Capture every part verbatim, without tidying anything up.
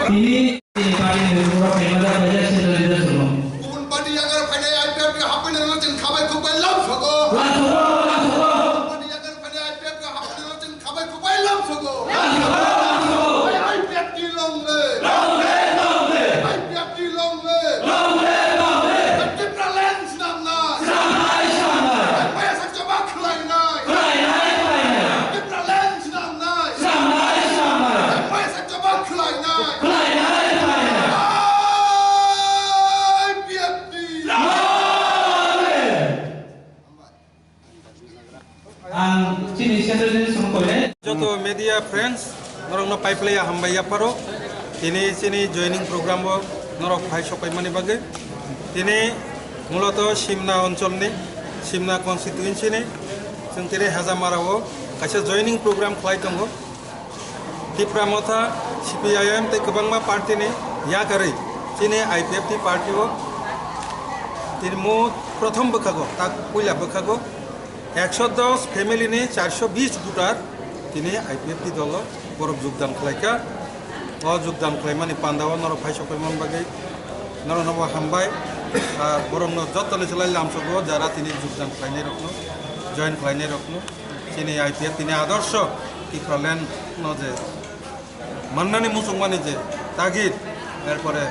Tini, tini party ni hukuk rok khaima da paijak central leadership no. Kubun party yagar phainai I P F ni haphainai rok chwng khabai khukbai lam sogo. Lam sogo, lam sogo. Kubun party yagar phainai I P F ni haphainai rok chwng khabai khukbai lam sogo. Lam sogo, lam sogo. I P F ni long live. Long live, long live. I P F ni long live. Long live, long live. Tipraland swnamnai. Swnamnai, swnamnai. Maya sakchaba khwlainai. Khwlainai, khwlainai. Tipraland swnamnai. Swnamnai, swnamnai. Maya sakchaba khwlainai. Khwlainai, khwlainai. I P F ni. Long live. Ang chini central ni song koine. Joto media friends, norokno paiplaya hambai yapharo. Tini chini joining program o norok phai sokaimani bagwi. Tini muloto Simna oncholni, Simna constituency ni, chwng tini Hajamara o kaisa joining program khlai tongo. Tipra Motha, C P I M tei kwbangma party ni yakarwi chini I P F T party o tini mo prothom bwkhago, tak puila bwkhago ekso dos family ni charso bis voter tini I P F T dolo borok jogdan khlaikha. O jogdan khlaimani pandao norok phai sokphaimani bagwi norokno bo hambai. Ar borokno jottoni slai lamsogo jara tini jogdan khlainairokno, join khlainairokno. Chini I P F T ni adorsho Tipraland no je mannani muchungmani je tagir, erpore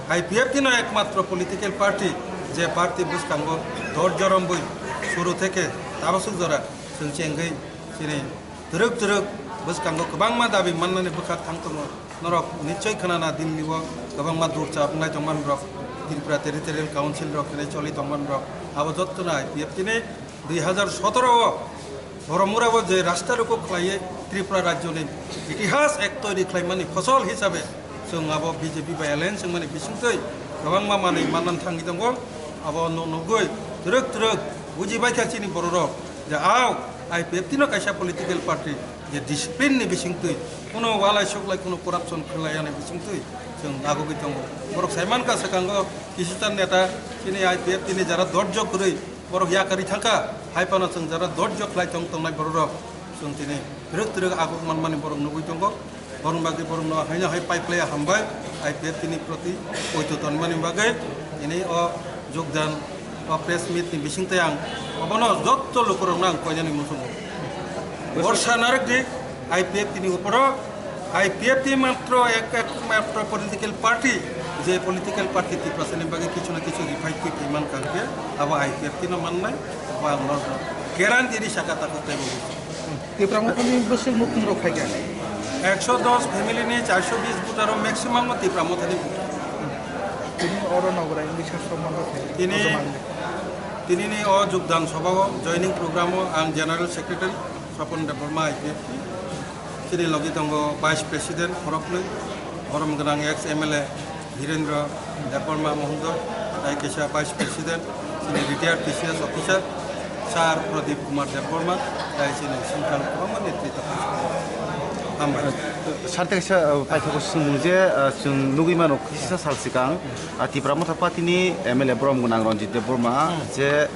I P F T no ekmatro political party je party bwskango dor jorom bui suru theke tabasuk jora chwng chengwi chini twrwk twrwk bwskango kwbangma dabi mannani bwkha thang tongo. Norok nichoi khwnana Delhi o kwbangma durcha wngnai tongmani rok, Tripura Territorial Council rok hinwi choli tongmani rok, abo jottono I P F T ni dui hazar sotoro o Boromura o je rasta roko khlaiwi Tripura rajyoni itihas ek toiri khlaimani phosol hisabe chwng abo B J P bai alliance wngmani bisingtwi kwbangma manwi manna thangwi tongo. Abo no nugwi twrwk twrwk buji baikha chini bororok je ao I P F T no kaisa political party je discipline ni bisingtwi kuno walai suklai kuno corruption khlaiyani bisingtwi chwng nagugwi tongo. Borok saimankha swkango kisuta neta chini I P F T ni jara dorjo kwrwi borok yakarwi thangkha, hai phano chwng jara dorjo khlai tong tongnai bororok chwng tini twrwk twrwk aguk manmani borok nugwi tongo. Borok bagwi borokno haino hai paiplaya hambai I P F T ni proti poito tonmani bagwi tini o jogdan o press meet ni bisingtwi ang obono jotto lukurokno ang koinani muchungo. Borsa narwkdi I P F T ni uporo. I P F T matro ek, ek matro political party, je political party Tiprasani bagwi kichu na kichu rifai twi phaiman kangkhe, abo I P F T no mannai, abo ang no guarantee ri saka takhuk tei bo. Tipra Mothani bwswk mukhungrok phaikha? Ekso dos family ni charso bis voter o maximum o Tipra Mothani voter. Tini oro nograi wngwi sasrok manrok phaikha. Tini, tini ni o jogdan sabha o joining program o ang General Secretary Swapan Debbarma I P F T. Chini logi tongo Vice President khoroknwi, borom gwnang ex M L A Hirendra Debbarma Mohodoy, tai kaisa Vice President, chini retired T C S officer, Sir Pradip Kumar Debbarma, tai chini central kwbangma netrito. Hambai. Sir, tei kaisa, uh, paithago swngmung je, uh, chwng nugwi mano kisa sal swkang, uh, Tipra Motha Party ni M L A borom gwnang Ranjit Debbarma je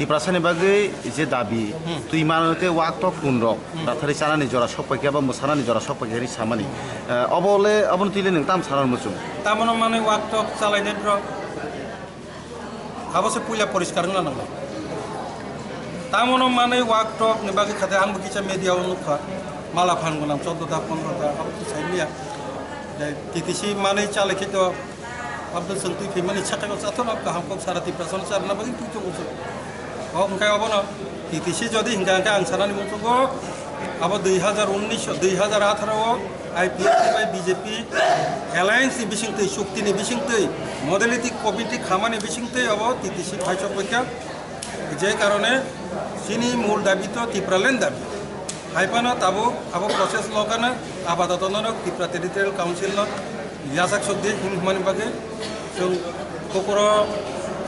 Tiprasani bagwi je dabi, hmm, twi mano tei wak tok kunrok, hmm, rathari chanani jora sok paikha ba mwsanani jora sok paikha hinwi samani. Eh, obo le, obono twi le nwng tam sana muchung? Tamono manwi wak tok chalainai borok. Abo se puila poriskar wngna nango. Tamono manwi wak tok ni bagwi khate ang bo kisa media o nukha. Mala phan gwnang choddo ta, pondro ta, abo to sai liya. Tei T T C manwi chalai khe to Abdul chwng twi phaimani sakai o chathok kaham kok sara Tiprasa no charwna bagwi twi tongo chwng. O hwnkhe obono T T C jodi hwnkha hwnkhe ang sanani muchungo abo dui hazar unnish, dui hazar atharo o I P F T bai B J P alliance ni bisingtwi, chukti ni bisingtwi, modality committee khamani bisingtwi abo T T C phaisok paikha. Je karone chini mul dabi to Tipraland dabi. Hai phano tabuk abo process logana apatoto norok Tripura Territorial Council no yachak sok di hwnmani bagwi chwng kokoro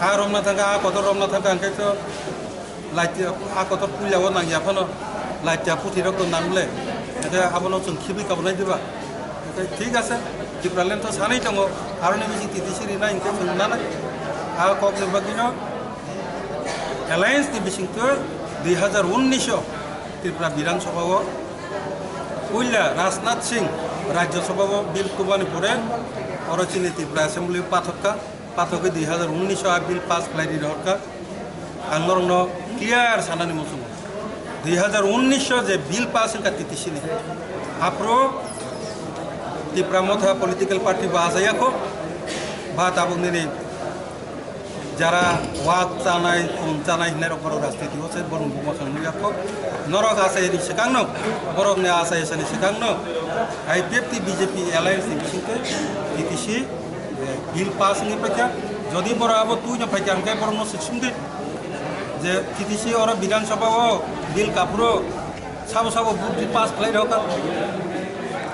ha romna thangkha, ha kotor romna thangkha, hwnkhe to laiti ha kotor puila o nangya phano laitia puthi rok to nang le, hwnkhe abono chwng khibwi kabulnai diba? Hwnkhe thik ase, Tipraland to sanwi tongo, aroni bising T T C rinai hwnkhe chwng nanai. A kokni bagwino alliance ni bisingtwi dui hazar unnish o Tripura Bidhan Sabha o Puila Rajnath Singh Rajya Sabha o bill tubani pore oro chini Tripura Assembly pathokka, pathokgwi dui hazar unnish o a bill pass khlai ri rohorkha. Ang norokno clear sanani muchungo. Dui hazar unnish o je bill pass wngkha T T C ni, aphuru Tipra Motha political party bo achayakho, ba tabuk nini jara wak chanai, khum chanai hinai rok borok rajniti o se borok buma kang nukya kho. Norok achai ni swkang no, borok ni achai sani swkang no, I P F T B J P alliance ni bisingtwi T T C, eh, bill pass wngwi paikha. Jodi borok abo twi no phaikha hwnkhe borok no swksung di je T T C oro Bidhan Sabha o bill kaphuru sabo sabo vote di pass khlai rokha.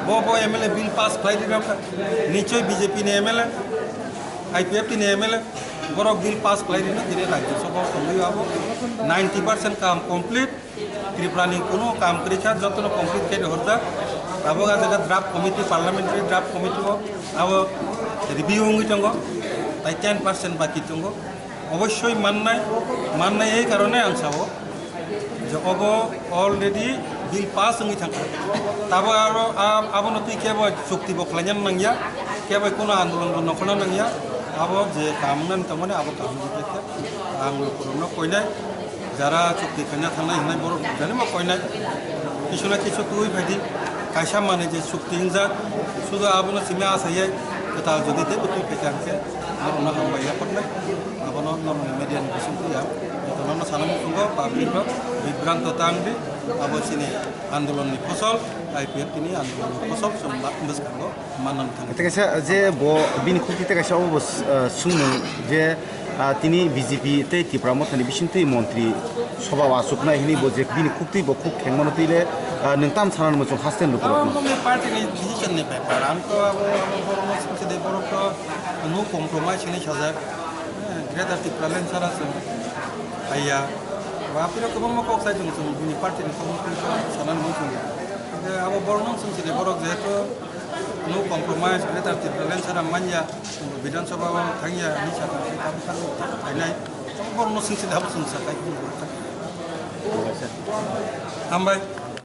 Bo bo M L A bill pass khlai di rokha. Nichoi B J P ni M L A, I P F T ni M L A, borok bill pass khlai rina tini Rajya Sabha o tongwi abo ninety percent kam complete. Tripura ni kuno kam kwrwi kha, jotono complete khe horjak. Abo ga jaga draft committee, parliamentary draft committee o abo review wngwi tongo, tai ten percent baki tongo. Obossoi mannai, mannai ei karone ang sao je obo already bill pass wngwi thangkha. Tabo aro a-, abono twi kebo chukti bo khlaina nangya, kebo kuno andolon bo nokhorna nangya. Abo je kam wngnani tongmani abo kam wngwi khe ang lukurokno koinai. Jara chukti khaina thangnai hinai borok jani bo koinai. Kisu na kisu twi phaidi. Kaisa manwi je chukti wngjak, sudu abono simi asayai kwtal jodi teibo twi phaikha hwnkhe norokno hambai yaphornai. Abono norokni media ni bisingtwi ang jotono sana muchungo public rok bibranto tang di. Abo chini andolon ni phosol, I P F T ni andolon ni phosol chwng bwskango manna thangwi. Tei kaisa je bo bini khukti tei kaisa obo, ah, swngmung je, ah, tini B J P tei Tipra Mothani bisingtwi montri soba o achuknai hwnwi bo je bini khuktwi bo khuk khengmano twi le, ah, nwng tam sanani muchung haste lukurokno. Abo bongni party ni decision ni bepar. Ang to abo, abo borokno swngchide, borok to no compromise hinwi sajak. Eh, Greater Tipraland sara chwng haiya. Ba, apirok kwbangma kok sai tongo chwng bini party ni kokno twi sanani muchung ya. Hwnkhe abo borokno swngchide, borok jehetu no compromise, Greater Tipraland sara manya, Bidhan Sabha o thangya hinwi sakha, khe tabuk khainai. Borokno swngchide abo chwng sakai. Hambai.